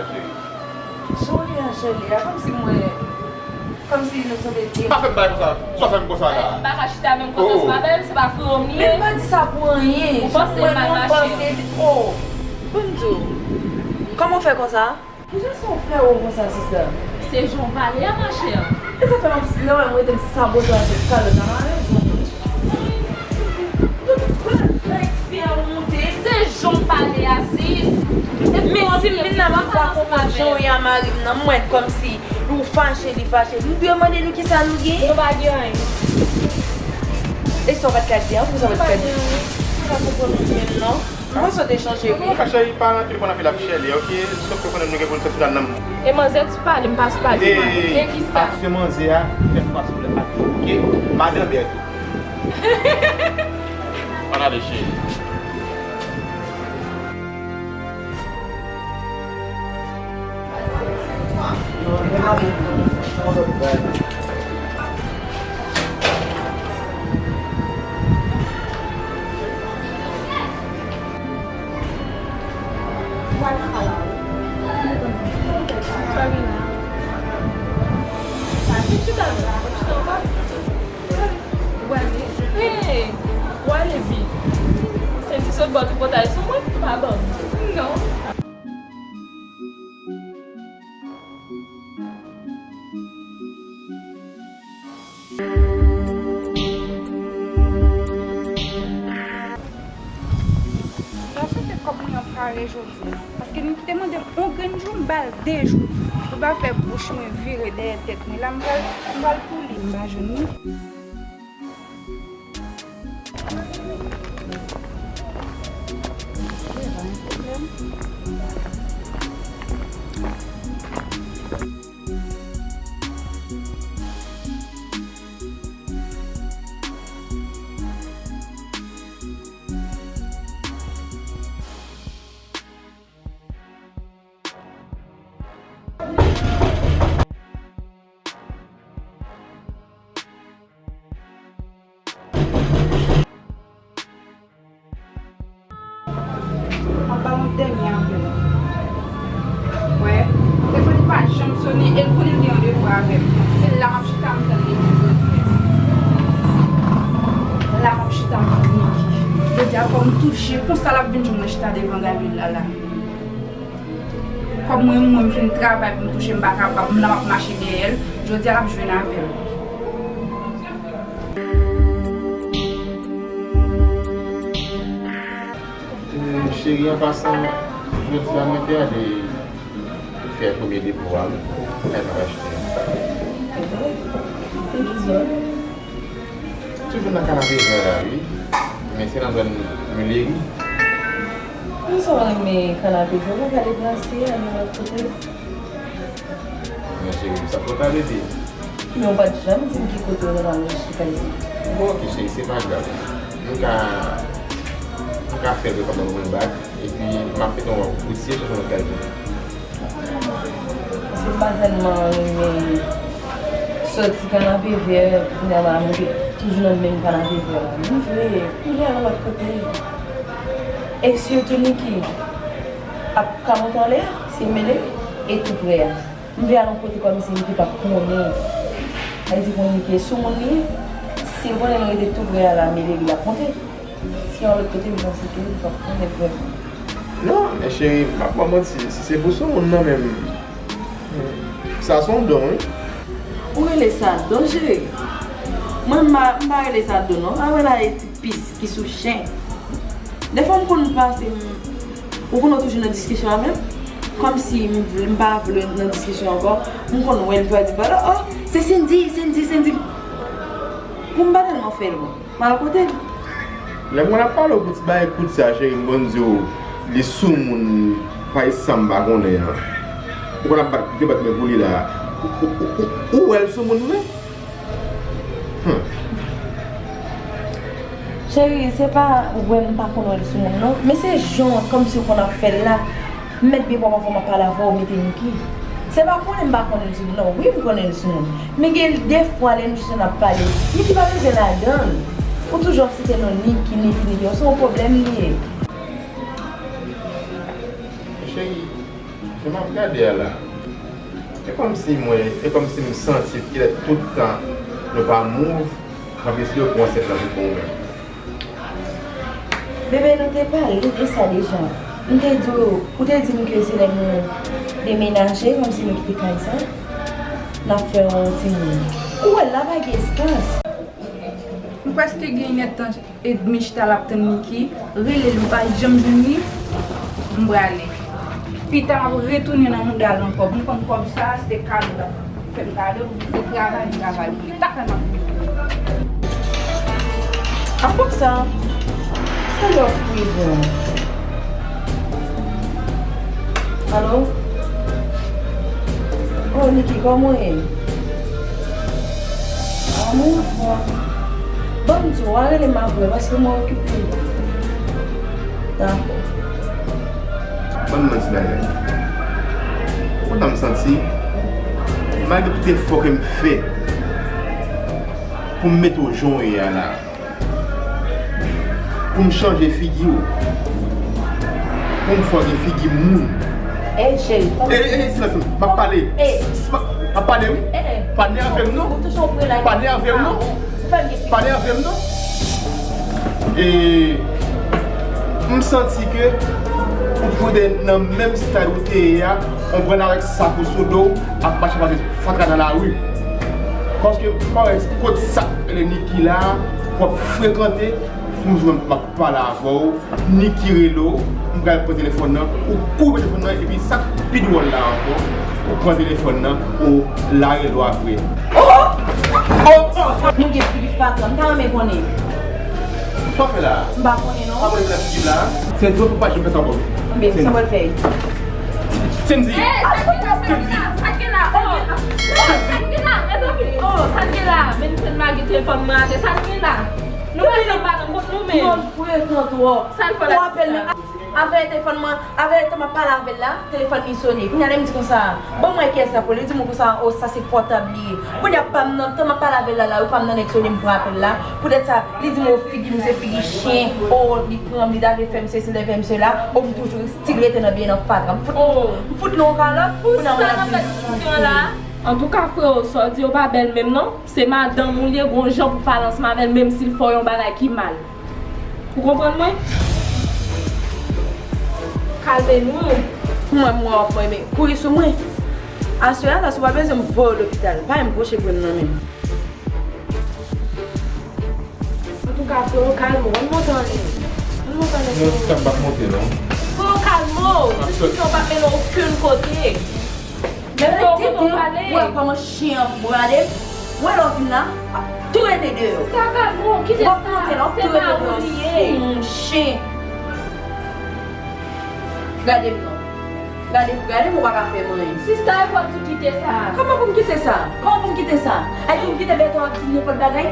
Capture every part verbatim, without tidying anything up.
Jan w ye a, Shelly, a kòmsi mwen, kòmsi nou sanble de. Pa fè m bagay konsa. Sa w fè m konsa la? M pa ka chita menm kontan ansanm avè l, se pa frè w m li ye. Men m pa di sa pou anyen. Ou panse m mal mache? Mwen, mwen panse, oh. Ban m di w, kòman w fè konsa? Kijan sa w fè wont konsa, sista? Se jan w pale a, machè. E sa fè m ap si lè w wè m rete m sabote w avèk kalòt la, malèz ou. Tout bagay ti fè w monte. Se jan w pale a, sis. Men si m vin la m ap pran konprann jan w ye a mari m nan, m wè l kòmsi ou fache, li fache. M dwe mande nou kisa nou gen? Nou pa gen anyen. E sa w pa t ka di an, pou sa w pa t ka di? Ou pa konprann mwen menm non. Mwen sot echanje wi. Mwen ka cheri pa anpil konn anpil ak Shelly, ok? Sòf ke konnen nou gen pou n sòti nan nanm. E manzè ti pale, m pa sou pale. E kisa? Paske manzè a fè fwa sou lè ak, ok? Madan Bèto. Ann ale cheri. Ou ale vit. Senti sot bò tripotay sou mwen, pa ban m. Non. Sa se te kòb mwen an pare jodi a. Paske Niki te mande m yon grenn jou, m ba l de jou. Pou pa fè bouch mwen vire dèyè tèt mwen. La, m pral, m pral pou li. M pa jwenn li. Ap ba m yon dènye apèl. Wè, telefòn li pa janm sone, e l konnen l gen randevou avè m. Se la m ap chita, m tann li. La m ap chita, m tann Niki. Jodi a, fò m touche. Konsa l ap vin jwenn mwen chita devan galri la, la. Kòm mwen, mwen, m fin travay pou m touche, m pa kapab, m la m ap mache dèyè l. Jodi a, l ap jwenn avè m. Eh, cheri, an pasan, jodi a mwen te ale fè premye depo a, wi, kay m ap achte a. Toujou nan Kanapevè la, wi. Men se nan zòn Mileri. Mwen sa w renmen Kanapevè, ou pa ka deplase, al yon lòt kote? Men cheri, sa pòtab ede. Men ou pa t janm di m ki kote ou ta pral achte kay sa. Bon, ok, cheri, se pa grav. Nou ka, nou ka fè l pandan mwen bak, epi m ap mete yon wout si e chèche yon lòt kay pou ou. Paske m pa tèlman renmen sòti Kanapevè, kounye a la, mwen te toujou nan menm Kanapevè la. Men vre, kounye a nan lòt kote. E sitou Niki ap ka monte anlè a, se Mileri, e tou prè a. M vle al yon kote kòmsi Niki p ap konnen. Sa vle di pou Niki e soumoun li ye. Si l konnen nou rete tou prè a la, Mileri ap monte. Si yon lòt kote, m panse ke li p ap konnen vrèman. Non, men cheri, m ap ba w manti, si se pou soumoun nan menm, sa se yon don, wi. Ou rele sa don, cheri? Mwen, m pa, m pa rele sa don, non. A wè la, e ti pis ki sou chen. Dèfwa m konn pase, m, ou konn toujou nan diskisyon avè m. Kòmsi m vle, m pa vle nan diskisyon ankò. M konn wè l, m di, "Oh, se Cindy, Cindy, Cindy." Pou m pa tèlman fè l, bon. M al kote l. Lè mwen ap pale w pou ti bagay kout sa, cheri, m konn di w li soumoun, pa e sa m pa konnen an. Ou konn ap bat, debat men pou li la. Ou, ou, ou, ou, ou wè l soumoun vre? Hmm. Cheri, se pa wè m pa konn wè l soumoun non, men se jan kòmsi w konn ap fè l la. M mèt byen pwòp anvan m ap pale avè w, mete Niki. Se pa konnen m pa konnen l soumoun non, wi m konnen l soumoun. Men gen de fwa lè nou chita n ap pale, Niki pa bezwen ladan l. Ou toujou ap site non Niki, Niki, Niki, se yon pwoblèm li ye. Cheri, Jan m ap gade a la, e kòmsi mwen, e kòmsi m santi kilè tout tan nou pa move, m ap deside pran sèt la pou mwen. Bebe, nou te pale de sa deja. M te di w, ou te di m ke se lè nou demenaje, kòmsi nou kite kay sa, n ap fè yon timoun. Ou wè la pa gen espas. M prèske gen inèdtan edmi chita la ap tann Niki, rele l, m pa janm jwenn li, m prale. Pita m ap retounen nan mouda l ankò. M konn kòb sa, se te kado l ap fè m kado, pou m te travay, m travay pou li. Sa fè m ap. Apòt sa, sa lè w ap kriye pou mwen. Alo? Oh, Niki, kòman w ye? Ah, mwen anfòm. Ban m di w, w a rele m apre, paske mwen okipe. Dakò. Ban m manti bagay. Ou konn sa m santi? Malgre tout efò ke m fè pou m mete w jan w ye a la, pou m chanje figi w, pou m fè w gen figi moun. Ey, cheri, tann. Ey, ey, silans, m ap pale. M ap pale, wi. Pa nève m, non. Pa nève m, non. Pa nève m, non. E m santi ke ou twouve nan menm stad ou te ye a, konprann, avèk sak ou sou do w, ap mache pase fatra nan lari. Paske m pa wè kot sa k rele Niki la, w ap frekante, pou m jwenn m ap pale avè w, Niki rele w, m pral pran telefòn nan, ou kouri pran telefòn nan, epi sa k pi dwòl la ankò, ou pran telefòn nan, ou lage l apre. Oh! Nou gen figi fatra, m ta renmen konnen. Sa w fè la? M pa konnen non. Pa konnen ki la figi m la? Se yon dwòl pou pa janm fè sa ankò. Ebyen, sa mwen fè. Sendy! Sendy! Sa k gen la? Sa k gen la? Oh! Sa k gen la? Mezanmi, oh! Sa k gen la? Men m fenn lage telefòn mwen atè. Sa k gen la? Nou pa janm pa nan kont nou menm. Yon frekan twòp. Sa l fè la? Ou apèl li, avè telefòn mwen, avè tan m ap pale avè l la, telefòn li sone. Kounye a lè m di konsa, ban mwen kiyès la pou li, li di mwen konsa, o, sa se pòtab li ye. Kounye a pa m nan, tan m ap pale avè l la, la, ou pa m nan nèg sone, m pran apèl la. Poutèt sa, li di mwen, o, figi m se figi chen, o, li pran m, li ta vle fè m sesi, li ta vle fè m sela, o, m toujou still rete nan byen nan fatra. M fout, m fout li yon kalòt, kounye a mwen ap vin sou. Antouka, freo, sa w di yo pa bèl menm non. Se madanm ou l ye, gon jan pou pale ansanm avè l, menm si l fè w yon bagay ki mal. Ou konprann mwen? Kalme nou. Mwen, mwen, w ap mwen, men kouri sou mwen. Aswè a la, si w pa bezwen m voye w lopital, pa menm pwoche pran m nan men m. Antouka, freo, kalme w. Ann monte anlè. Ann monte anlè, freo. Non, sa m p ap monte, non. Freo, kalme w. Diskisyon pa mennen w okenn kote. Men rete de, ou wè kòman chen an ap brade m. Ou wè lè w vin la, w ap tou rete deyò. Sista, kalme w, kite sa. W ap monte la, w ap tou rete deyò. Sou moun chen. Gade m non. Gade m, gade m, ou pa ka fè m anyen. Sista, e fò w tou kite sa. Kòman pou m kite sa? Kòman pou m kite sa? Ay, si w kite bètè w ap di m nenpòt bagay?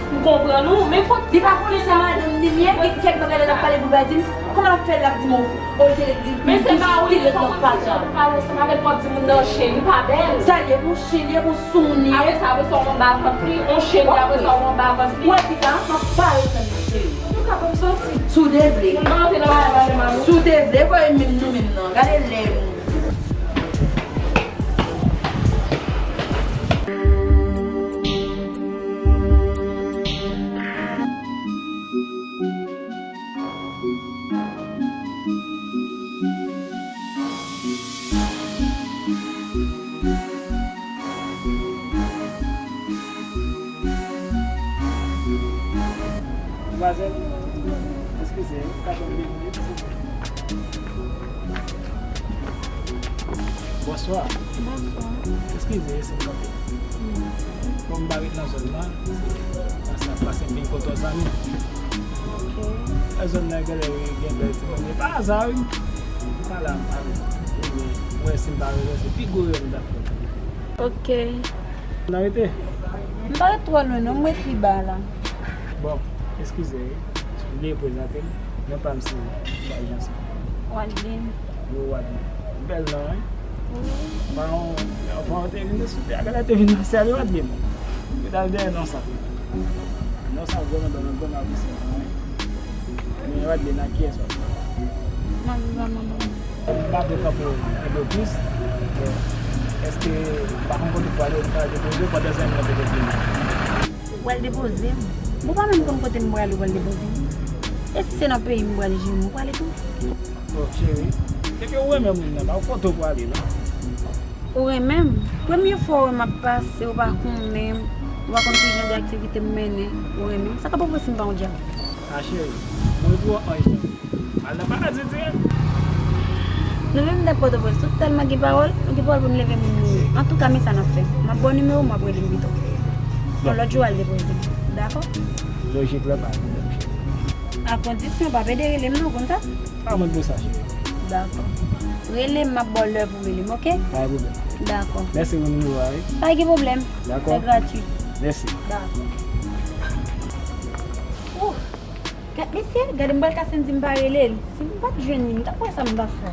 M konprann ou, men fòk. Li pa konnen se madanm li m ye, gen kèk bagay lè l ap pale pou l pa di m. Kòman l ap fè l ap di m, o, li te, li, li toujou still ret nan fatra. Sa l ye pou chen, li ye pou soumoun li ye. Apre sa, apre sa, w anba vant li, on chen li, apre sa, w anba vant li. Ou wè pita, m ap pale tann li, cheri. Antouka, ban m soti. Si w te vle. Si w te vle, fò e menm nou menm nan. Gade lè nou. Vwazin, eskize, ou ka ban m de minit, silvouplè? Bonswa. Bonswa. Eskize, si m kanpe. Bon, m pa ret nan zòn nan, se pase, pase m vin kote w zanmi. Ok. Nan zòn nan, genlè gen bèl timoun. E pa aza, wi. M pale a, m pale. Ebyen, m wè si m pa rele, se pi gwo erè m t ap fè. Ok. N a rete? M pa ret twò lwen non, m ret pi ba la. Bon, eskize wi. Si w vle prezante m, non pa m se Fajanse. Wadeline. Yo, Wadeline. Bèl non wi. Wi. Bon, anvan w te vin sou tè a, genlè te vin nan syèl wi, Wadeline. Yo t al dèyè non sa. Non sa vrèman bèl, yon grann avisè non wi. Men Wadeline, ak kiyès w ap pale? M ap viv ak manman m. M pa vle kanpe w anpil plis. Èske m pa konn kote pou ale, m pral depoze w pandan zanmi an te depoze m? Ou pral depoze m? Bon, ou pa menm konn kote m prale, ou pral depoze m? E si se nan peyi m prale jere m, ou prale tou? Oh, cheri, depi ou renmen moun nan, pa kote w prale, non. Ou renmen m? Premye fwa ou wè m ap pase, ou pa konnen m, ou pa konn ki jan de aktivite m mennen, ou renmen m? Sa ka pwofese m pa yon djab? Ah, cheri, mwen pou anj nan. Al nan paradi dirèk. Nou menm nèg Pòtoprens, tout tèlman gen pawòl, nou gen pawòl pou n leve moun mouri. Antouka, men sa n ap fè. M ap ba w nimewo m, w ap rele m pito. Yon lòt jou, w al depoze m. Dakò? Lojik la pa gen pwoblèm, cheri. A kondisyon, pa pede rele m non, konn sa? Pa mande pou sa, cheri. Dakò. Rele m, m ap ba w lè pou w rele m, oke? Pa gen pwoblèm. Dakò. Mèsi pou nimewo a, wi. Pa gen pwoblèm. Dakò. Se gratui. Mèsi. Dakò. Ouh! Gad mesye, gade m pral kase m di m pa rele l. Si m pa t jwenn li, m t ap wè sa m t ap fè.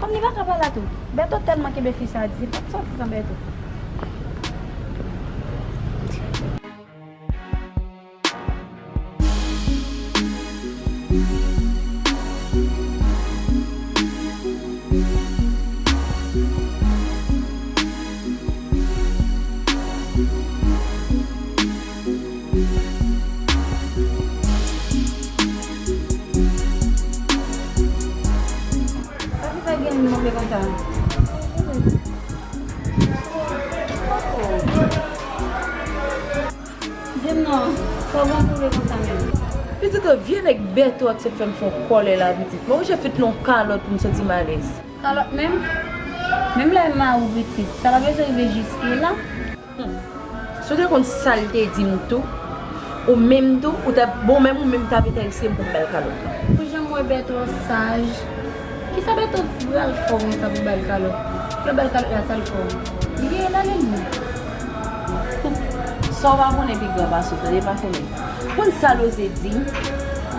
Kòm li pa ka pale a tou. Bèto tèlman kenbe fi sa di, li p ap sòti san Bèto. Sa ki fè gen moun move konsa? Di m non, sa w gen pou w vle konsa menm? Pitit, vye nèg Bèto aksepte fè m fè yon kòlè la, pitit. Mwen oblije fout li yon kalòt pou m santi m alèz. Kalòt menm? Menm lè m a ou pitit, sa pa bezwen rive jiske la. Hmm. Si w te konn sa l te di m tou, ou menm tou, ou t ap, bon, menm ou menm t ap enterese m pou m ba l kalòt la. Pou jan m wè Bèto saj, kisa Bèto pral fè w konsa pou ba l kalòt? Lè w ba l kalòt la, sa l fè w? Li veye l ale, li. Sa w pa konnen pi gran pase w, tande, pa konnen. Konn sa l oze di m?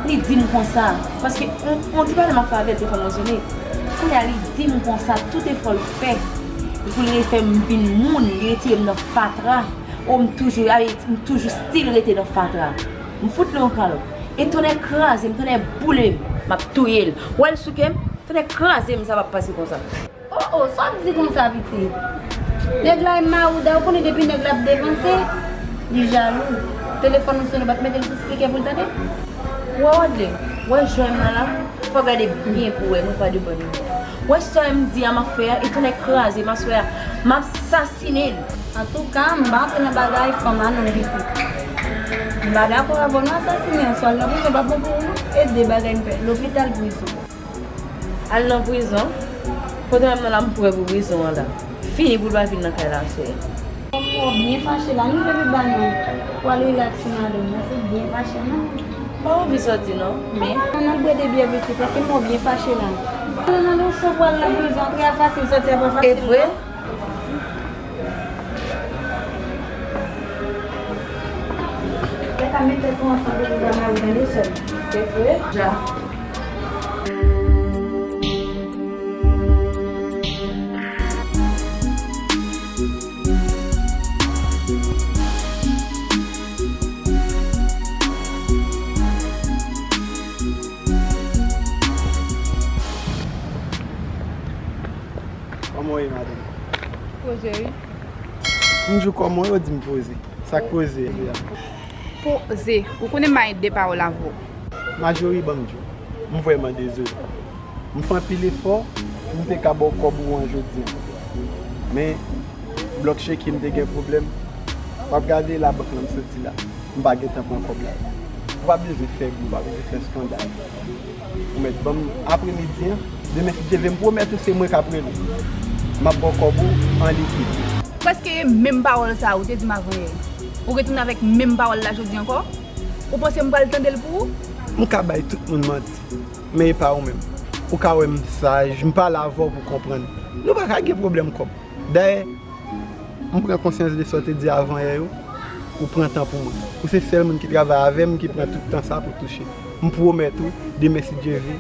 Li di m konsa, paske on, on ti pale m ap fè avè l te fè m rezone. Kounye a li di m konsa, tout efò l fè pou l refè m vin moun, li retire m nan fatra. O, m toujou, a, m toujou still rete nan fatra. M fout li yon kalòt. E tonnè kraze m, tonnè boule m, m ap touye l. Ou wè l souke m? Tonnè kraze m, sa p ap pase konsa. O, o, sa w ap di konsa, pitit? Nèg la e mawouda, ou konnen depi nèg la ap depanse, li jalou. Telefòn ou sone, ou pa t mete l sou spikè pou l tande? Wè, Wadley, wè jwè m nan la, fò w gade byen pou w wè, mwen pa de bòn moun. Wè sa m di a m ap fè a, e tonnè kraze m aswè a, m ap sasinen l. Antouka, m pa antre nan bagay fanm a non, pitit. M pa dakò avè w non, asasinen an, swa l nan prizon, pa bon pou ou non, e de bagay m pè, lopital, prizon. Al nan prizon? Kote menm nan la m prè pou prizon an la. Fini pou l pa vin nan kay la aswè. Kòm mò byen fache la, nou fè pi ba non. Pou al rilaks sou madanm nan, se byen fache non. Pa anvi sòti non, men. An, an al bwè de byè pitit, paske mò byen fache la. Nan, nan, nan, cho pou al nan prizon, antre a fasil, sòti a pa fasil non. E vre? Lè ka met tèt ou ansanm pou ou ba mari tande sè m. Se vre? Ja. Kòman w ye, madanm? Poze wi. M di w kòman w ye, w di m poze. Sa k poze? Poze. Ou konnen m pa gen de pawòl avè w. Majori, ban m di w, m vrèman dezole. M fè anpil efò pou m te ka ba w kòb ou an jodi a. Men, blòk cheke m te gen pwoblèm. W ap gade labank lan m soti la. M pa gentan pran kòb la. Ou pa bezwen fè bri, ou pa bezwen fè eskandal. Ou mèt ban m apremidi an. Demen, si Dye vle, m pwomèt ou se mwen k ap rele w. M ap ba w kòb ou an likid. Prèske e menm pawòl sa a ou te di m avan yè. Ou retounen avèk menm pawòl la jodi ankò? Ou panse m pral tande l pou ou? M ka bay tout moun manti, men e pa ou menm. Ou ka wè m saj, m pale avè w pou w konprann. Nou pa ka gen pwoblèm kòb. Dayè, m pran konsyans de sa w te di avan yè yo. Ou pran tan pou mwen. Ou se sèl moun ki travay avè m, ki pran tout tan sa pou touche. M pwomèt ou, demen si Dye vle,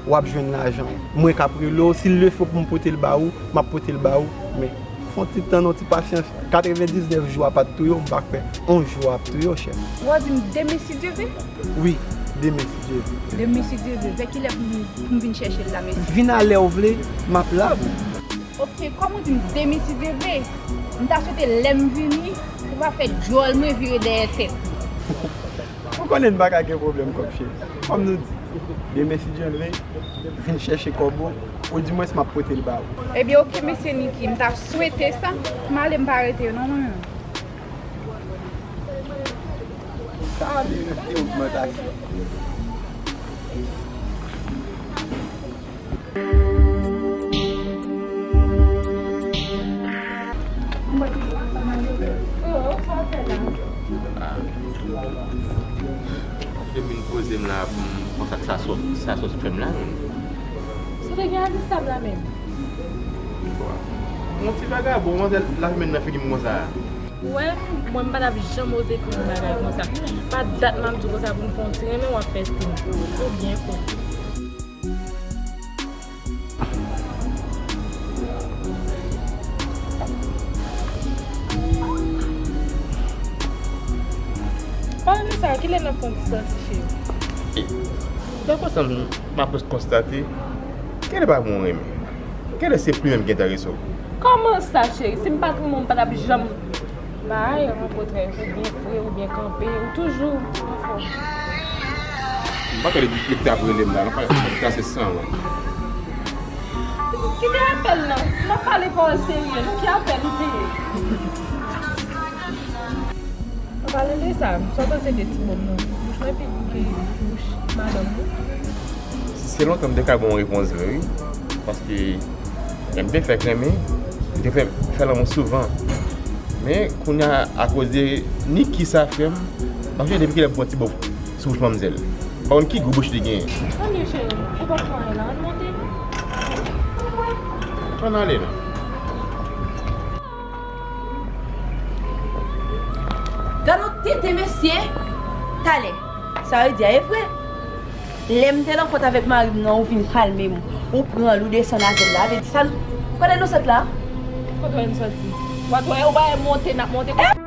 w ap jwenn lajan w. Mwen k ap rele w, si l le fo pou m pote l ba ou, m ap pote l ba ou. Men, fè yon ti tann, yon ti pasyans. Katrevendiznèf jou a pa t touye w, m pa kwè yon jou a ap touye w, chèf. Ou di m demen si Dye vle? Wi, Demen, si Dye vle. Demen, si Dye vle. Vè kilè pou m, pou m vin chèche l la, mesye? Vin alè w vle, m ap la pou ou. Ok, kòm ou di m demen, si Dye vle, m ta swete lè m vini, pou pa fè djòl mwen vire dèyè tèt. Ou konnen n pa ka gen pwoblèm kòb, cheri. Kòm nou di, demen, si Dye vle, vin chèche kòb ou, oudimwens m ap pote l ba ou. Ebyen, ok, mesye Nicky, m ta swete sa. M ale, m pa rete yo non, mwen menm. Sa a merite ogmantasyon. Depi m poze m la pou m konsa sa sòt sa sòt fè m la menm. Sa te gen avè sa m la menm. Yon ti vagabon, manzè la fè men nan figi m konsa. Ou wè, mwen m pa t ap janm oze fè yon bagay konsa. Pa dat m ap di w konsa pou m fè yon ti renmen w ap fè stil. Ou byen fò. Pale de sa, kilè n ap fè yon ti sòti, cheri? Dapre sa m ap konstate, genlè pa gen yon renmen. Genlè se pli menm ki enterese w. Kòman sa, cheri? Si m pa t renmen w, m pa t ap janm bay, okontrè, ou byen fre, ou byen kanpe, ou toujou anfòm. M pa kwè li, li t ap rele m la, non, pa, pa kase san mwen. Kite apèl nan. M ap pale pawòl serye, non, ki apèl ou te ye? An palan de sa, sa w panse de ti bòm nan? Bouch mwen pi gou ke bouch madanm mwen. Se lontan m te ka ba w yon repons vre, wi. Paske lè m te fèk renmen, m te fè, fè lanmou souvan. Men kounye a, akoz de Nicky sa frè m, m ap chèche depi kilè m pran ti bòm sou bouch manmzèl. Pa konn ki gou bouch li genyen. Ann cheri, ou p ap fè anyen la, ann monte. Ann ale non. Gad yon tenten mesye! Talè, sa vle di a e vre. Lè m te nan kont avèk mari m nan, ou vin kalme m. Ou pran l, ou desann avè l la. Vle di sa, kote nou sot la? Kote w soti? W ap wè, ou bay monte, n ap monte.